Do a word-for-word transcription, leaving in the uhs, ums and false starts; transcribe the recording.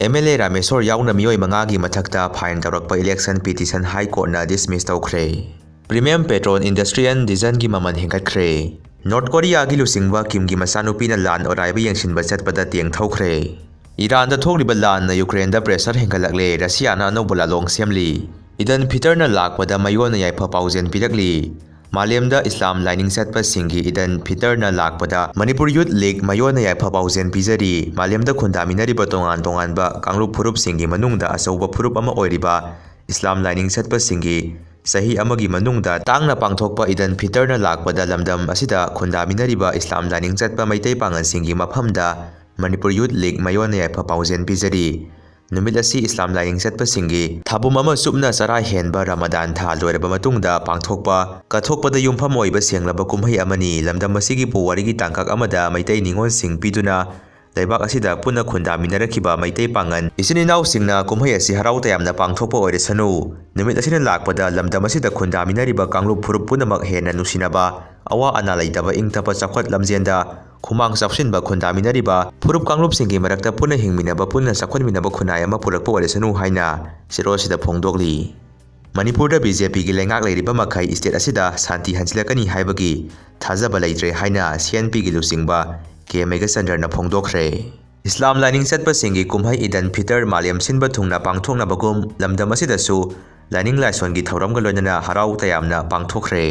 M L A Rameshwor ꯌꯥꯎꯅ ꯃꯤꯑꯣꯏ ꯃꯉꯥꯒꯤ ꯃꯊꯛꯇ fine ꯇꯧꯔꯛꯄ election petition High Courtꯅ dismiss ꯇꯧꯈ꯭ꯔꯦ꯫ Premium petrol, industrial, dieselꯒꯤ ꯃꯃꯜ ꯍꯦꯟꯒꯠꯈ꯭ꯔꯦ꯫ ꯅꯣꯔꯠ ꯀꯣꯔꯤꯌꯥꯒꯤ ꯂꯨꯆꯤꯡꯕ ꯀꯤꯝꯒꯤ ꯃꯆꯥꯅꯨꯄꯤꯅ ꯂꯥꯟ ꯑꯔꯥꯏꯕ ꯌꯦꯡꯁꯤꯟꯕ ꯆꯠꯄꯗ ꯇꯦꯡꯊꯧꯈ꯭ꯔꯦ꯫ ꯏꯔꯥꯟꯗ ꯊꯣꯛꯂꯤꯕ ꯂꯥꯟꯅ ꯌꯨꯀ꯭ꯔꯦꯟꯗ pressure ꯍꯦꯟꯒꯠꯂꯛꯂꯦ, ꯔꯁꯤꯌꯥꯅ ꯑꯅꯧꯕ ꯂꯥꯂꯣꯡ ꯁꯦꯝꯂꯤ꯫ ꯏꯗꯟ ꯐꯤꯇꯔꯅ ꯂꯥꯛꯄꯗ ꯃꯌꯣꯟꯅ ꯌꯥꯏꯐ ꯄꯥꯎꯖꯦꯜ ꯄꯤꯔꯛꯂꯤ꯫ ꯃꯥꯂꯦꯝꯗ ꯏꯁꯂꯥꯝ ꯂꯥꯏꯅꯤꯡ ꯆꯠꯄꯁꯤꯡꯒꯤ ꯏꯗꯟ ꯐꯤꯇꯔꯅ ꯂꯥꯛꯄꯗ ꯃꯅꯤꯄꯨꯔ ꯌꯨꯠ ꯂꯤꯒ ꯃꯌꯣꯟꯅ ꯌꯥꯏꯐ ꯄꯥꯎꯖꯦꯜ ꯄꯤꯖꯔꯤ꯫ ꯃꯥꯂꯦꯝꯗ ꯈꯨꯟꯗꯥꯃꯤꯟꯅꯔꯤꯕ ꯇꯣꯉꯥꯟ ꯇꯣꯉꯥꯟꯕ ꯀꯥꯡꯂꯨꯞ ꯐꯨꯔꯨꯞꯁꯤꯡꯒꯤ ꯃꯅꯨꯡꯗ ꯑꯆꯧꯕ ꯐꯨꯔꯨꯞ ꯑꯃ ꯑꯣꯏꯔꯤꯕ ꯏꯁꯂꯥꯝ ꯂꯥꯏꯅꯤꯡ ꯆꯠꯄꯁꯤꯡꯒꯤ ꯆꯍꯤ ꯑꯃꯒꯤ ꯃꯅꯨꯡꯗ ꯇꯥꯡꯅ ꯄꯥꯡꯊꯣꯛꯄ ꯏꯗꯟ ꯐꯤꯇꯔꯅ ꯂꯥꯛꯄꯗ ꯂꯝꯗꯝ ꯑꯁꯤꯗ ꯈꯨꯟꯗꯥꯃꯤꯟꯅꯔꯤꯕ ꯏꯁꯂꯥꯝ ꯂꯥꯏꯅꯤꯡ ꯆꯠꯄ ꯃꯩꯇꯩ ꯄꯥꯉꯜꯁꯤꯡꯒꯤ ꯃꯐꯝꯗ ꯃꯅꯤꯄꯨꯔ ꯌꯨꯠ ꯂꯤꯒ ꯃꯌꯣꯟꯅ ꯌꯥꯏꯐ ꯄꯥꯎꯖꯦꯜ ꯄꯤꯖꯔꯤ꯫ ꯅꯨꯃꯤꯠ ꯑꯁꯤ ꯏꯁꯂꯥꯝ ꯂꯥꯏꯅꯤꯡ ꯆꯠꯄꯁꯤꯡꯒꯤ ꯊꯥꯕꯨꯝ ꯑꯃ ꯆꯨꯞꯅ ꯆꯔꯥ ꯍꯦꯟꯕ ꯔꯃꯗꯥꯟ ꯊꯥ ꯂꯣꯏꯔꯕ ꯃꯇꯨꯡꯗ ꯄꯥꯡꯊꯣꯛꯄ, ꯀꯠꯊꯣꯛꯄꯗ ꯌꯨꯝꯐꯝ ꯑꯣꯏꯕ ꯁꯦꯡꯂꯕ ꯀꯨꯝꯍꯩ ꯑꯃꯅꯤ꯫ ꯂꯝꯗꯝ ꯑꯁꯤꯒꯤ ꯄꯨꯋꯥꯔꯤꯒꯤ ꯇꯥꯡꯀꯛ ꯑꯃꯗ ꯃꯩꯇꯩ ꯅꯤꯉꯣꯜꯁꯤꯡ ꯄꯤꯗꯨꯅ ꯂꯩꯕꯥꯛ ꯑꯁꯤꯗ ꯄꯨꯟꯅ ꯈꯨꯟꯗꯥꯃꯤꯟꯅꯔꯛꯈꯤꯕ ꯃꯩꯇꯩ ꯄꯥꯉꯜ ꯏꯆꯤꯟ ꯏꯅꯥꯎꯁꯤꯡꯅ ꯀꯨꯝꯍꯩ ꯑꯁꯤ ꯍꯔꯥꯎ ꯇꯌꯥꯝꯅ ꯄꯥꯡꯊꯣꯛꯄ ꯑꯣꯏꯔꯁꯅꯨ꯫ ꯅꯨꯃꯤꯠ ꯑꯁꯤꯅ ꯂꯥꯛꯄꯗ ꯂꯝꯗꯝ ꯑꯁꯤꯗ ꯈꯨꯟꯗꯥꯃꯤꯟꯅꯔꯤꯕ ꯀꯥꯡꯂꯨꯞ ꯐꯨꯔꯨꯞ ꯄꯨꯝꯅꯃꯛ ꯍꯦꯟꯅ ꯅꯨꯡꯁꯤꯅꯕ, ꯑꯋꯥ ꯑꯅꯥ ꯂꯩꯇꯕ, ꯏꯪ ꯇꯞꯄ, ꯆꯥꯎꯈꯠ ꯂꯝꯖꯦꯟꯗ ꯈꯨꯃꯥꯡ ꯆꯥꯎꯁꯤꯟꯕ, ꯈꯨꯟꯗꯥꯃꯤꯟꯅꯔꯤꯕ ꯐꯨꯔꯨꯞ ꯀꯥꯡꯂꯨꯞꯁꯤꯡꯒꯤ ꯃꯔꯛꯇ ꯄꯨꯟꯅ ꯍꯤꯡꯃꯤꯟꯅꯕ, ꯄꯨꯟꯅ ꯆꯥꯎꯈꯠꯃꯤꯟꯅꯕ ꯈꯨꯟꯅꯥꯏ ꯑꯃ ꯄꯨꯔꯛꯄ ꯑꯣꯏꯔꯁꯅꯨ ꯍꯥꯏꯅ ꯆꯦꯔꯣꯜꯁꯤꯗ ꯐꯣꯡꯗꯣꯛꯂꯤ꯫ ꯃꯅꯤꯄꯨꯔꯗ ꯕꯤ ꯖꯦ ꯄꯤꯒꯤ ꯂꯩꯉꯥꯛ ꯂꯩꯔꯤꯕ ꯃꯈꯩ state ꯑꯁꯤꯗ ꯁꯥꯟꯇꯤ ꯍꯟꯖꯤꯜꯂꯛꯀꯅꯤ ꯍꯥꯏꯕꯒꯤ ꯊꯥꯖꯕ ꯂꯩꯇ꯭ꯔꯦ ꯍꯥꯏꯅ ꯁꯤ ꯑꯦꯟ ꯄꯤꯒꯤ ꯂꯨꯆꯤꯡꯕ ꯀꯦ ꯃꯦꯘꯆꯟꯗ꯭ꯔꯅ ꯐꯣꯡꯗꯣꯛꯈ꯭ꯔꯦ꯫ ꯏꯁꯂꯥꯝ ꯂꯥꯏꯅꯤꯡ ꯆꯠꯄꯁꯤꯡꯒꯤ ꯀꯨꯝꯍꯩ ꯏꯗꯟ ꯐꯤꯇꯔ ꯃꯥꯂꯦꯝ ꯁꯤꯟꯕ ꯊꯨꯡꯅ ꯄꯥꯡꯊꯣꯛꯅꯕꯒꯨꯝ ꯂꯝꯗꯝ ꯑꯁꯤꯗꯁꯨ ꯂꯥꯏꯅꯤꯡ ꯂꯥꯏꯁꯣꯟꯒꯤ ꯊꯧꯔꯝꯒ ꯂꯣꯏꯅꯅ ꯍꯔꯥꯎ ꯇꯌꯥꯝꯅ ꯄꯥꯡꯊꯣꯛꯈ꯭ꯔꯦ꯫